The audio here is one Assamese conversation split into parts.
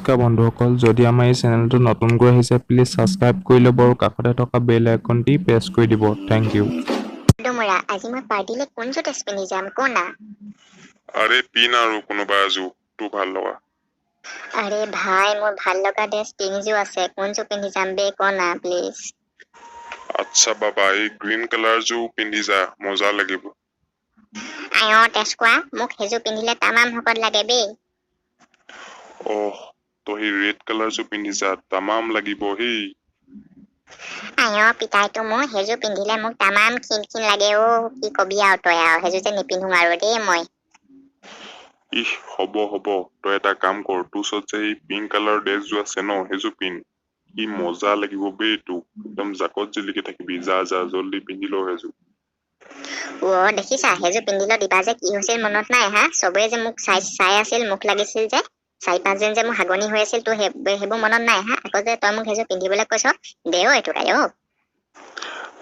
নমস্কাৰ বন্ধুসকল, যদি আমাৰ এই চেনেলটো নতুনকৈ আহিছে, প্লিজ ছাবস্ক্ৰাইব কৰি ল'ব আৰু কাষতে থকা বেল আইকনটি প্ৰেছ কৰি দিব। Thank U. ডুমুৰা, আজি মই পাৰ্টিলে কোনযোৰ ড্ৰেছ পিন্ধি যাম, ক না। আৰে, পিন আৰু কোনোবা এযোৰ তোৰ ভাল লগা। আৰে ভাই, মোৰ ভাল লগা ড্ৰেছ তিনিযোৰ আছে। কোনযোৰ পিন্ধি যাম বে, ক না প্লিজ। আচ্ছা বাবা, এই গ্ৰীণ কালাৰযোৰ পিন্ধি যা, মজা লাগিব। আই অ তেজকোৱা, মোক সেইযোৰ পিন্ধিলে তামাম শকত লাগে বে। অহ, তই সেই ৰেড কালাৰযোৰ পিন্ধি যা, তামাম লাগিব হেই। আই অ পিতাইটো, মোৰ সেইযোৰ পিন্ধিলে মোক তামাম ক্ষীণ ক্ষীণ লাগে অ। কি কবি আৰু তই আৰু, সেইযোৰ যে নিপিন্ধো আৰু দেই মই। ইহ, হ'ব হ'ব, তই এটা কাম কৰ, তোৰ ওচৰত যে সেই পিংক কালাৰৰ ড্ৰেছযোৰ আছে ন, সেইযোৰ পিন্ধ। কি মজা লাগিব বে তোক, একদম জাকত জিলিকি থাকিবি। যা যা, জল্দি পিন্ধি ল সেইযোৰ। অ দেখিছা, সেইযোৰ পিন্ধিলে দিবা যে কি হৈছিল মনত নাই হা? চবেই যে মোক চাই চাই আছিল, মুখ লাগিছিল যে, চাৰি পাঁচদিন যে মোৰ হাগনি হৈ আছিল, তোৰ সেইবোৰ মনত নাই হা? আকৌ যে তই মোক সেইযোৰ পিন্ধিবলৈ কৈছ, দে অ এইটো আই অ।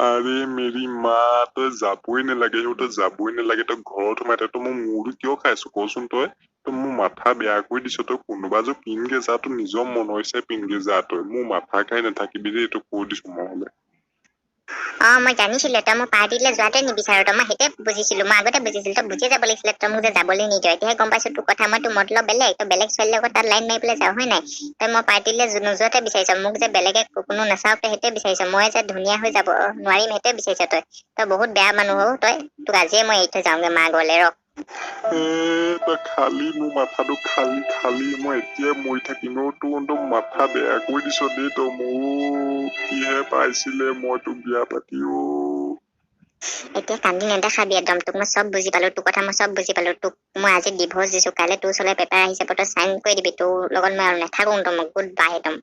আৰে মেৰি মা, তই যাবই নালাগে অ, তই যাবই নালাগে। তই ঘৰত সোমাই থাক। তই মোৰ মূৰটো কিয় খাইছ কচোন? তই তই মোৰ মাথা বেয়া কৰি দিছ। তই কোনোবা এযোৰ পিন্ধগে যা, তোৰ নিজৰ মনৰ ইচ্ছাই পিন্ধগে যা। তই মোৰ মাথা খাই নাথাকিবি দেই, তোক কৈ দিছো মই হলে। অ মই জানিছিলো, তই মোৰ পাৰ্টিলৈ যোৱাটোৱে নিবিচাৰ তই। মই সেইটোৱে বুজিছিলো, মই আগতে বুজিছিলো। তই বুজি যাব লাগিছিলে, তই মোক যে যাবলৈ নিদিয়। এতিয়াহে গম পাইছো তোৰ কথা মই। তোৰ মতলব বেলেগ, তই বেলেগ ছোৱালীৰ লগত তাত লাইন মাৰি পেলাই যাৱ, হয় নাই? তই মই পাৰ্টিলৈ নোযোৱাতে বিচাৰিছ, মোক যে বেলেগে কোনো নাচাওক তই সেইটোৱে বিচাৰিছ, মই যে ধুনীয়া হৈ যাব নোৱাৰিম সেইটোৱে বিচাৰিছ তই। তই বহুত বেয়া মানুহ অ তই। তোক আজিয়ে মই এৰি থৈ যাওঁগে মা ঘৰলে, ৰ। এ তই খালি মোৰ মাথাটো খালি খালি, মই এতিয়াই মৰি থাকিম অ। তোৰ একদম মাথা বেয়া কৰি দিছ দেই তই মোৰ। কিহে পাইছিলে মই তোক বিয়া পাতি অ। এতিয়া কান্দি নেদেখাবি একদম। তোক মই চব বুজি পালো, তোৰ কথা মই চব বুজি পালো। তোক মই আজি ডিভোৰ্চ দিছো। কাইলৈ তোৰ ওচৰলৈ পেপাৰ আহি যাব, তই চাইন কৰি দিবি। তোৰ লগত মই আৰু নাথাকো একদম, গুড বাই একদম।